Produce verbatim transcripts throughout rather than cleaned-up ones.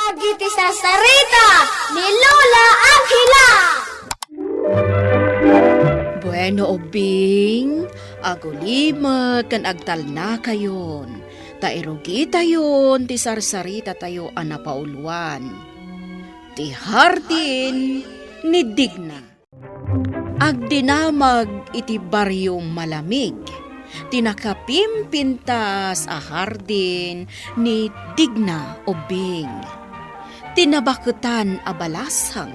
Dagiti sarsarita ni Lola Angela. Bueno, ubbing, agulimek ken agtalnakayon, ta irugitayon ti sarsaritatayo a napauluan, ti Hardin ni Digna. Agdinamag iti barrio Malamig ti nakapimpintas a hardin ni Digna, ubbing. Ti nabaketan a balasang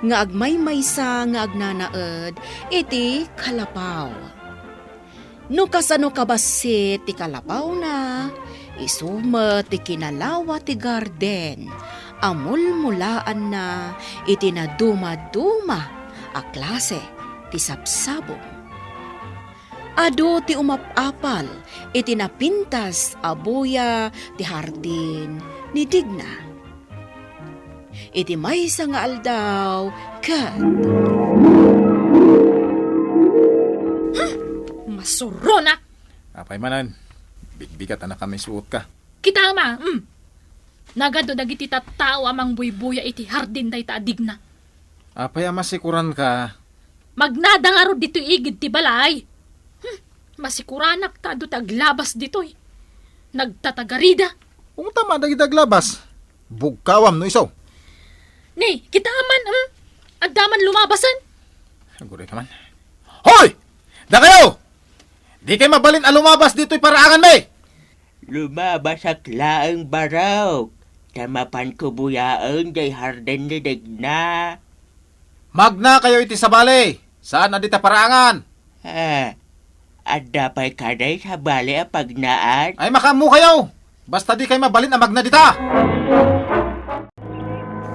nga agmaymaysa nga agnanaed iti kalapaw. No kasano kabassit ti kalapawna, isu met ti kinalawa ti garden a mulmulaanna iti nadumaduma a klase ti sabsabong. Adu ti umap-apal iti napintas a buya ti hardin ni Digna. Iti maysa nga aldaw, ket Hmm, masuronak! Apay manen, bigbigat a nakamisuot ka. Kita, ama, hmm. Nagadu dagiti tattao a mangbuybuya iti hardin dayta a Digna. Apay a masikuranka? Magnada ngarud ditoy igid ti balay. Hmm, masikuranak ta adu ti aglabas ditoy. Nagtatagarida. Unta man dagiti aglabas. Bugkawam no isu. Ni, kita man, hmm? Adda man lumabasan. Aguray ka man. Hoy! Dakayo! Di kay mabalin a lumabas ditoy paraanganmi! Lumabasak laeng barok, ta mapanko buyaen jay hardin ni Digna. Magnakayo iti sabali, saan a dita paraangan. Ah, adda pay kadi sabali a pagnaan? Ay, makaammokayo! Basta di kay mabalin a magna dita!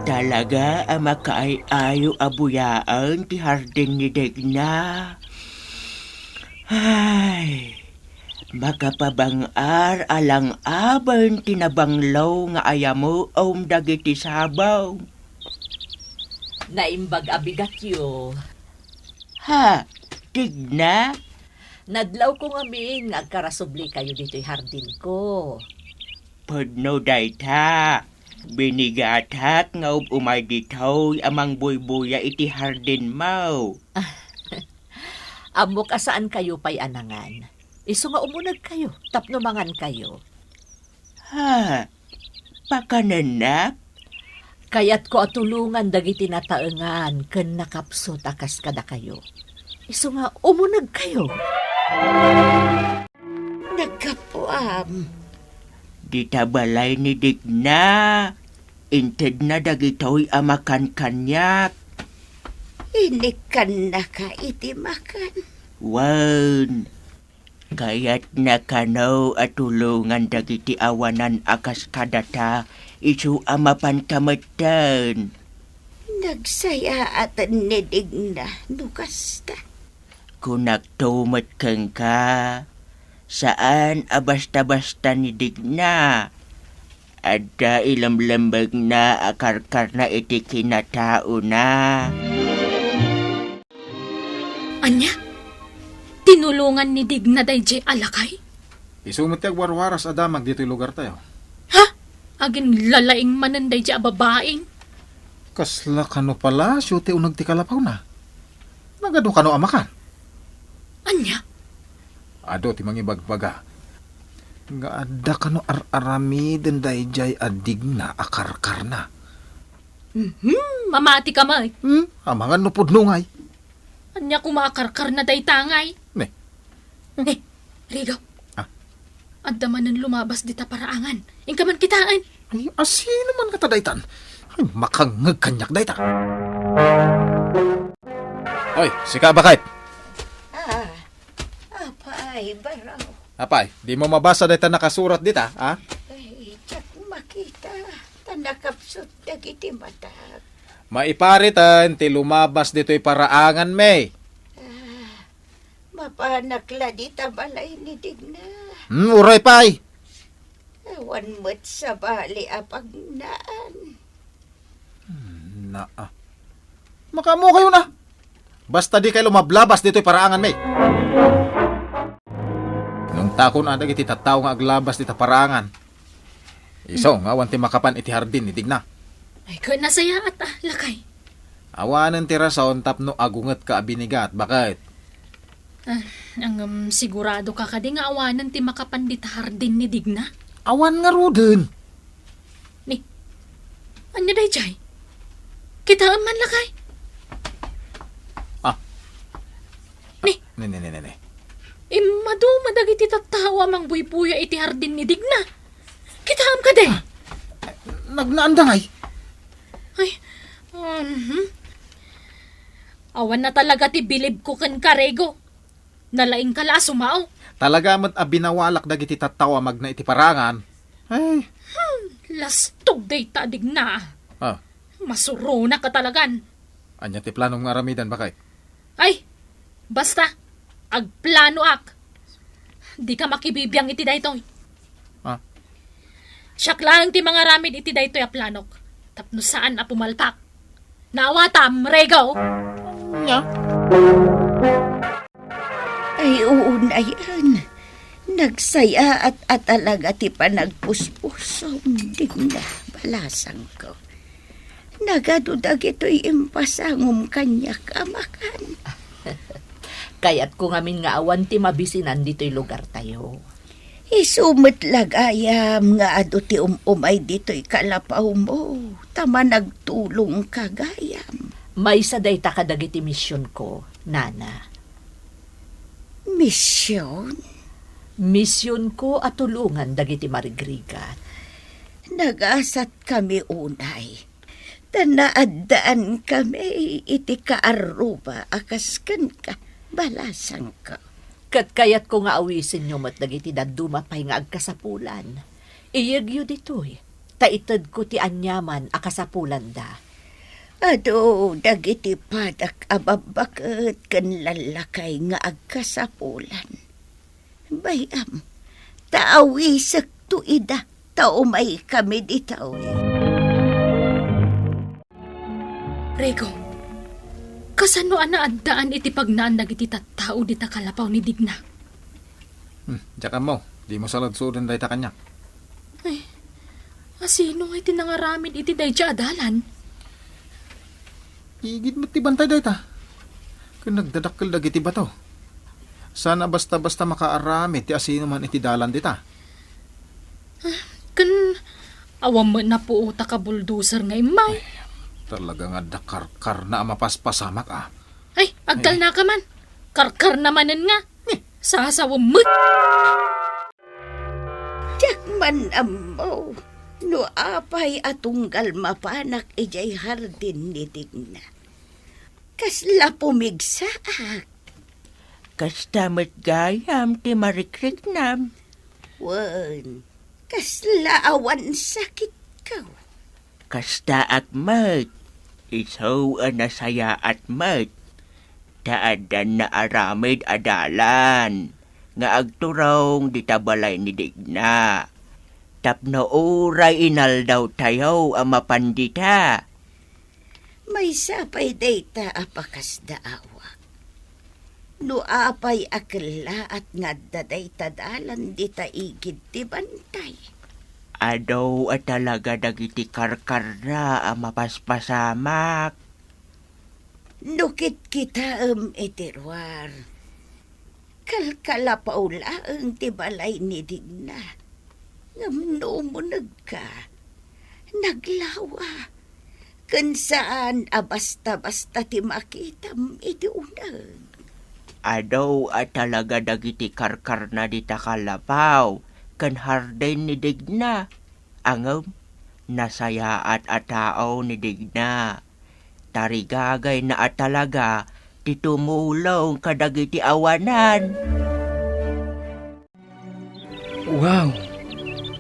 Talaga a makaay-ayo a buyaen ti hardin ni Digna. Ay, makapabang-ar a lang-aben ti nabanglo nga ayamuom dagiti sabong. Naimbag a bigatyo. Ha, Digna? Nadlawko ngamin nga agkarasublikayo ditoy hardinko. Pudno dayta. Binigatak nga ub-umay ditoy a mangbuybuya iti hardinmo. Ammok a saankayo pay a nangan. Isu nga umunegkayo tapno mangankayo. Ha? Pakanennak? Kayatko a tulongan dagiti nataengan ken nakapsut a kas kadakayo. Isu nga umunegkayo. Naggapuam. Dita balay ni Digna. Intedna dagitoy a makan kaniak. Inikkannaka iti makan? Wen, kayatna kano a tulongan dagiti awanan a kas kadata isu a mapanka metten. Nagsayaaten ni Digna no kasta. Kunakto met kenka, saan a basta-basta ni Digna. Adda ilemlemmegna a karkarna iti kinataona. Ania? Tinulongan ni Digna daydiay a lakay? Isu met ti agwarwaras a damag ditoy lugartayo. Ha? Aginlalaing manen daydiay a babain? Kasla kano palasio ti uneg ti kalapawna? Nagadu kano a makan? Ania? Adu ti mangibagbaga nga adda kano ar-aramiden daydiay a Digna a karkarna. Mhm, mamati ka met. Hmm? Amangan no pudno ngay. Ania koma a karkarna dayta ngay? Ne. Ne, Rigo. Ah. Adda manen lumabas dita paraangan. Inka man kitaen. Ay, asino man ngata daytan? Ay, makangngeg kaniak dayta. Oy, sika, Bakit? Ah, apay, Baro. Apay, dimo mabasa dayta nakasurat dita, ha? Ay, diak makita. Ta nakapsut dagiti matak. Maipariten ti lumabas ditoy paraanganmi. Ah, mapanak la dita balay ni Digna. Hmm, uray pay. Awan met sabali a pagnaan. Hmm, naa. Makaammokayo na. Basta di kay lumablabas ditoy paraanganmi. Nungtakon a dagiti tattao nga aglabas dita paraangan. Isu nga awan ti makapan iti hardin ni Digna. Ay, ka nasayaat, ah, lakay. Awanen ti rason tapno agungetka a binigat, baket? Ah, ngem sigurado ka kadi nga awanen ti makapan dita hardin ni Digna? Awan ngaruden. Ni, ania daydiay? Kitaem man, lakay. Ah. Ni. Ni, ni, ni, ni, ni. Immaduma dagiti tattao a mangbuybuya iti hardin ni Digna. Kitaem kadi? Ah, nagnaanda ngay? Ay, mhm. Awan na talaga ti bilibko kenka, Rego. Nalaingka la a sumao. Talaga met a binawalak dagiti tattao a magna iti parangan. Ay. Hmm, lastog dayta, Digna. Ah. Masuronaka talagan. Ania ti planom nga aramiden, baket? Ay, basta, agplanoak. Dika makibibiang iti daytoy. Ah. Siak laeng ti mangaramid iti daytoy a planok. Tapno saan a pumalpak. Naawatam, Rego? Ania? Ay, unayen. Nagsayaat a talaga ti panagpuspusom, Digna, balasangko. Nagadu dagitoy impasangom kaniak a makan. Kayatko ngamin nga awan ti mabisinan ditoy lugartayo. Isu met la gayam nga adu ti um-umay ditoy kalapawmo, ta managtulongka gayam. Maysa dayta kadagiti misionko, nana. Mision? Misionko a tulongan dagiti marigrigat. Nagasatkami unay. Ta naaddaankami iti kaarruba a kas kenka, balasangko. Ket kayatko nga awisenyo met dagiti dadduma pay nga agkasapulan. Iyegyo ditoy, ta itedko ti aniaman a kasapulanda. Adu dagiti padak a babbaket ken lallakay nga agkasapulan. Bay-am, ta awisekto ida, ta umaykami ditoy. Rego, kasano a naaddaan iti pagnaan dagiti tattao dita kalapaw ni Digna? Hmm, diak ammo, dimo saludsuden dayta kaniak. Ay, asino nga iti nangaramid iti daydiay a dalan? Igid met ti bantay dayta. Ken nagdadakkel dagiti bato. Saan a basta-basta makaaramid ti asinoman iti dalan dita. Ah, ken awan met napuotak a bulldozer nga immay. Ay, talaga nga adda karkarna a mapaspasamak, ah. Ay, agtalnaka man. Karkarna manen nga. Eh. Sasawem met. Diak man ammo no apay a tunggal mapanak idiay hardin ni Digna. Kasla pumigsaak. Kasta met gayam ti marikriknam. Wen, kasla awan sakitko. Kastaak met, isu a nasayaat met, ta addan naaramid a dalan nga agturong dita balay ni Digna. Tapno uray inaldawtayo a mapan dita. Maysa pay dayta a pakasdaawak. No apay a kellaat nga adda dayta dalan dita igid ti bantay. Adu a talaga dagiti karkarna a mapaspasamak. No kitkitaem iti ruar, kalkalapaw laeng ti balay ni Digna. Ngem no umunegka, naglawa. Ken saan a basta-basta ti makitam iti uneg. Adu a talaga dagiti karkarna dita kalapaw ken hardin ni Digna. Ngem nasayaat a tao ni Digna. Tarigagayna a talaga ti tumulong kadagiti awanan. Wow!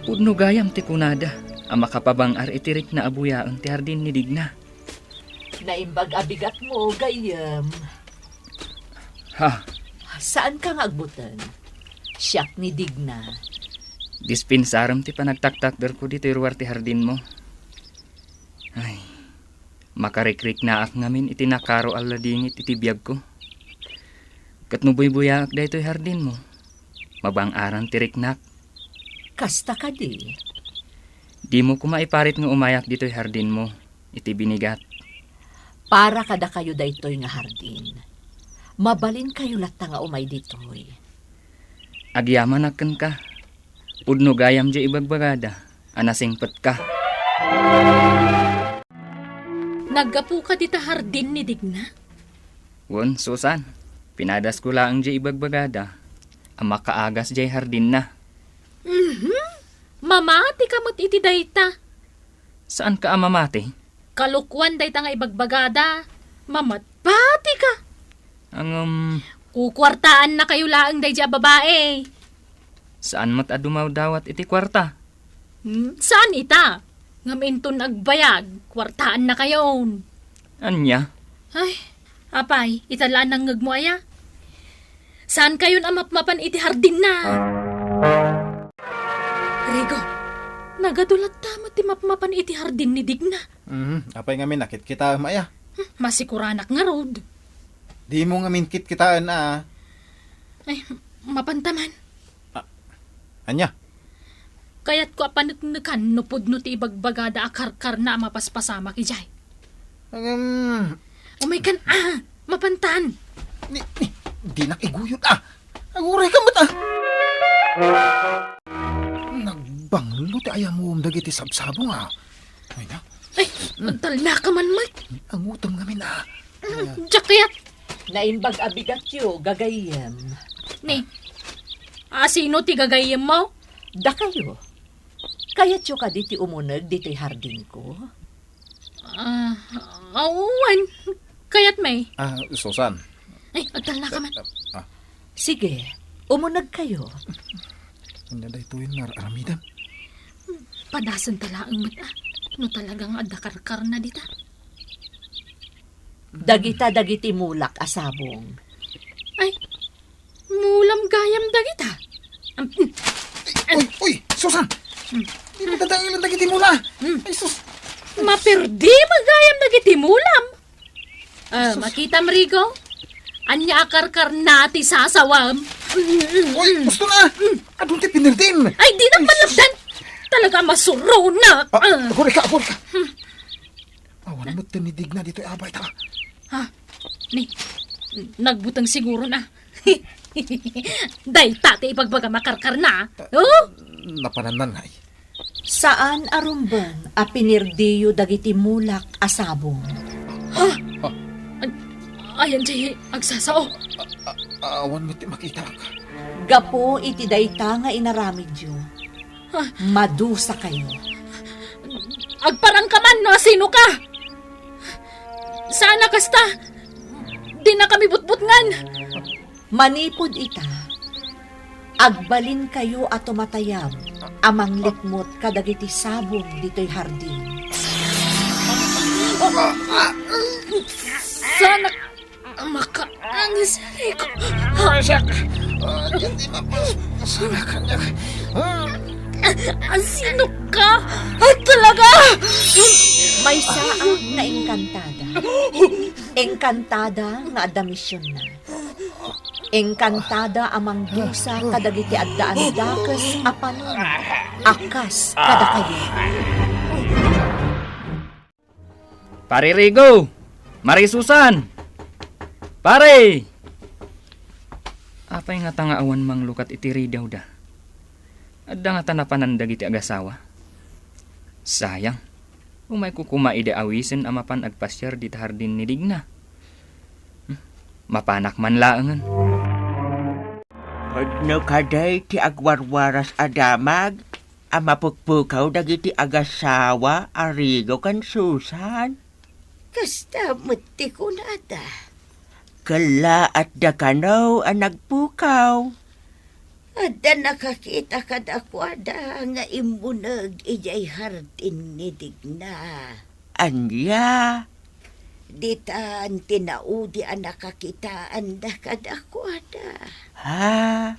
Pudno gayam ti kunada a makapabang-ar iti rikna a buyaen ti hardin ni Digna. Naimbag a bigatmo, gayyem. Ha? Saanka nga agbuteng? Siak ni Digna. Dispensarem ti panagtaktakderko ditoy ruar ti hardinmo. Ay, makarikriknaak ngamin iti nakaro a ladingit iti biagko. Ket no buybuyaak daytoy hardinmo, mabang-aran ti riknak. Kasta kadi? Dimo koma iparit nga umayak ditoy hardinmo. iti binigat. Para kadakayo daytoy nga hardin. Mabalinkayo latta nga umay ditoy. Agyamanak kenka. Pudno gayam diay ibagbagada a nasingpetka. Naggapuka dita hardin ni Digna? Wen, Susan, pinadasko laeng diay ibagbagada a makaagas diay hardinna. Mhm. Mamatika met iti dayta. Saanka a mamati? Kalokuan dayta nga ibagbagada. Mamatpatika. Ngem, kukuartaannakayo laeng daydi a babai. Saan met a dumadawat iti kuarta? Hmm, saan ita? Ngem inton agbayag, kuartaannakayon. Ania? Ay, apay, ita la a nangngegmo aya? Saankayon a mapmapan iti hardinna? Rigo, nagadu latta met ti mapmapan iti hardin ni Digna. Mhm, apay ngamin a kitkitaem aya? Hmm, masikuranak ngarud. Dimo ngamin kitkitaen a. Ay, mapanta man. Ah, ania? Kayatko a paneknekan no pudno ti ibagbagada a karkarna a mapaspasamak idiay. Ngem, umaykan a, mapantan. Ni, ni, dinak iguyod a. Aguray ka met a. Nagbanglo ti ayamom dagiti sabsabong a. Ay na. Ay, agtalna ka man, Mike. Angutom ngamin a. Mm, diak kayat. Naimbag a bigatyo, gagayyem. Ni, asino ti gagayyemmo? Dakayo. Kayatyo kadi ti umuneg ditoy hardinko? Ah, awan. Kayat, May. Ah, Susan. Ay, agtalna ka man. Ah. Sige, umunegkayo. Ania daytoy nga ar-aramidem? Padasenta laeng met, ah. No talaga nga adda karkarna dita. Dagita dagiti mulak a sabong. Ay, mulam gayam dagita. Am-, Uy, uy, Susan! Hmm. Di mo dadailan dagiti mula! Hmm. Ay, sus! Maperdi met gayam dagiti mulam. Ah, sus. Makitam, Rigo? Ania a karkarna ti sasawam? Uy, gusto na! Adun ti pinirdim! Ay, dinak malabdan! Talaga masuronak! Ah, ah, agurika, agurika! Hmm. Awan met ti ni Digna ditoy abay ta. Ha? Ni, nagbuteng siguro na. Dayta ti ibagbagam a karkarna, oh? Napanannan ngay. Saan a rumben a pinirdiyo dagiti mulak a sabong. Ha? Ha? An-, ayan di agsasao. A-, a-, awan met ti makitak. Gapu iti dayta nga inaramidyo, ha? Madusakayo. Agparang ka man no asino ka. Saan a kasta? Dinakami butbutngan. Manipud ita, agbalinkayo a tumatayab a manglikmut kadagiti sabong ditoy hardin. Saan a makaangis, Rico? Siak. Saan a kaniak? Asino ka? Ah, talaga? Maysa a naengkantada. Engkantada nga adda misionna. Engkantada a mangdusa kadagiti addaan dakes a panon a kas kadakayo. Pare Rigo! Mari Susan! Pare! Apay ngata nga awan manglukat iti ridiawda? Adda ngata napanan dagiti agasawa? Sayang. Umayko koma idi awisen a mapan agpasiar dita hardin ni Digna. Hmm, mapanak man laengen. Pudno kadi ti agwarwaras a damag a mapukpukaw dagiti agasawa a Rigo ken Susan? Kasta met ti kunada. Ket la adda kano a nagpukaw. Adda nakakita kadakuada nga immuneg idiay hardin ni Digna. Ania? Ditan ti naudi a nakakitaanda kadakuada. Ha?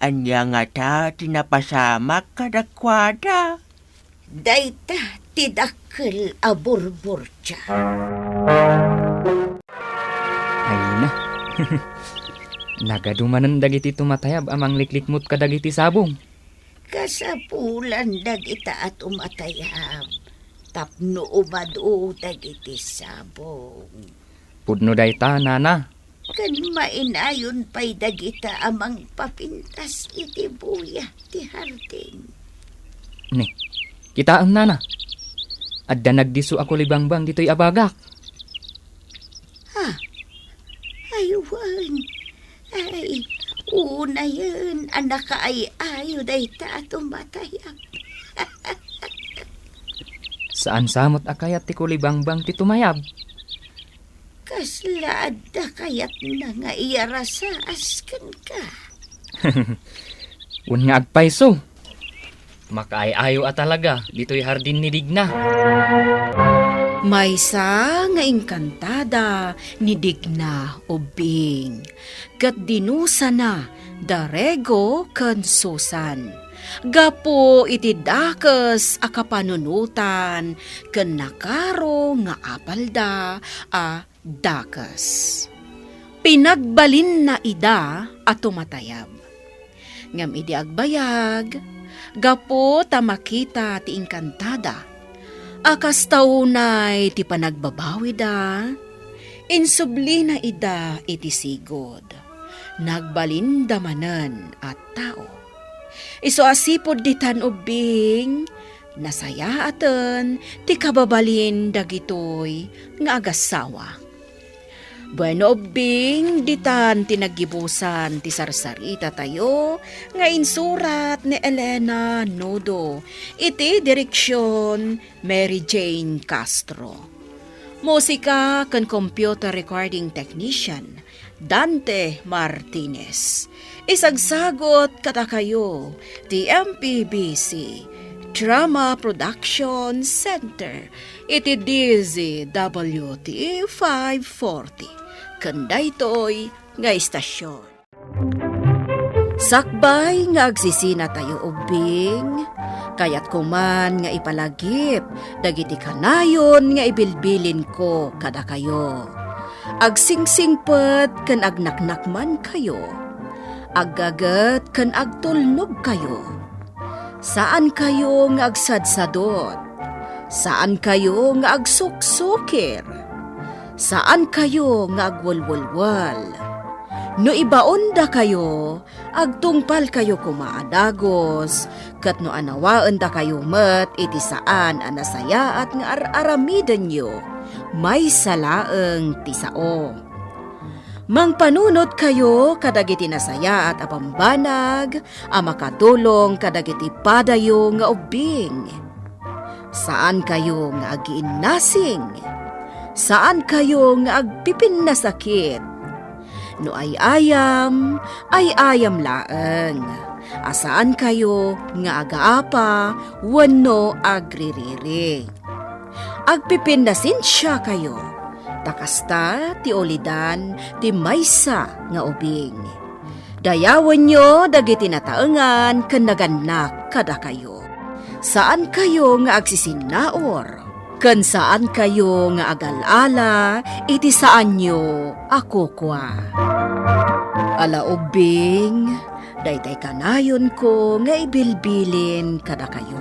Ania ngata ti napasamak kadakuada? Dayta ti dakkel a burburtia. Ay na. Nagadu manen dagiti tumatayab a mangliklikmut kadagiti sabong. Kasapulan dagita a tumatayab. tapno umadu dagiti sabong. Pudno dayta, nana. Ken mainayon pay dagita a mangpapintas iti buya ti hardin. Ni, kitaem, nana. Adda nagdisso a kulibangbang ditoy a bagak. Ha? Ay, wen. Ay, unayen a nakaay-ayo dayta a tumatayab. Saan sa met a kayat ti kulibangbang ti tumayab? Kasla adda kayatna nga iyarasaas kenka? Wen nga agpayso. Makaay-ayo a talaga ditoy hardin ni Digna. Maysa nga engkantada ni Digna ubbing, ket dinusana da Rego ken Susan gapu iti dakes a kapanunotan ken nakaro nga apalda a dakes. Pinagbalinna ida a tumatayab. Ngem idi agbayag, gapu ta makita ti engkantada a kasta unay ti panagbabawida, insublina ida iti sigud. Nagbalinda manen a tao. Isu a sipud ditan ubbing, nasayaaten ti kababalin dagitoy nga agassawa. Bueno, ubbing, ditan ti naggibusan ti sarsaritatayo nga insurat ni Elena Nudo iti direksion Mary Jane Castro. Musika ken computer recording technician, Dante Martinez. Isagsagot kadakayo ti M P B C Drama Production Center iti D Z W T five forty ken daytoy nga istasyon. Sakbay nga agsisinatayo ubbing, kayatko man nga ipalagip dagiti kanayon nga ibilbilinko kadakayo. Agsingsingpet ken agnaknakmankayo. Aggaget ken agtulnogkayo. Saankayo nga agsadsadot. Saankayo nga agsuksukir. Saankayo nga agwelwelwel. No ibaondakayo, agtungpalkayo koma a dagus, ket no anawaendakayo met iti saan a nasayaat nga ar-aramidenyo, maysa laeng ti sao. Mangpanunotkayo kadagiti nasayaat a bambanag a makatulong kadagiti padayo nga ubbing. Saankayo nga agiinnasing. Saankayo nga agpipinnasakit. No ay-ayam, ay-ayam laeng. A saankayo nga agaapa wenno agririri. Agpipinnasensiakayo, ta kasta ti ulidan ti maysa nga ubing. Dayawenyo dagiti nataengan ken nagannak kadakayo. Saankayo nga agsisinnaur, ken saankayo nga agal-ala iti saanyo a kukua. Ala ubbing, daytay kanayonko nga ibilbilin kadakayo.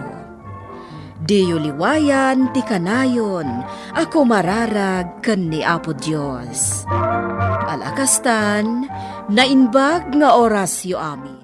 Diyo liwayan ti kanayon a kumararag ken ni Apo Dios. Ala kastan, naimbag nga orasyo amin.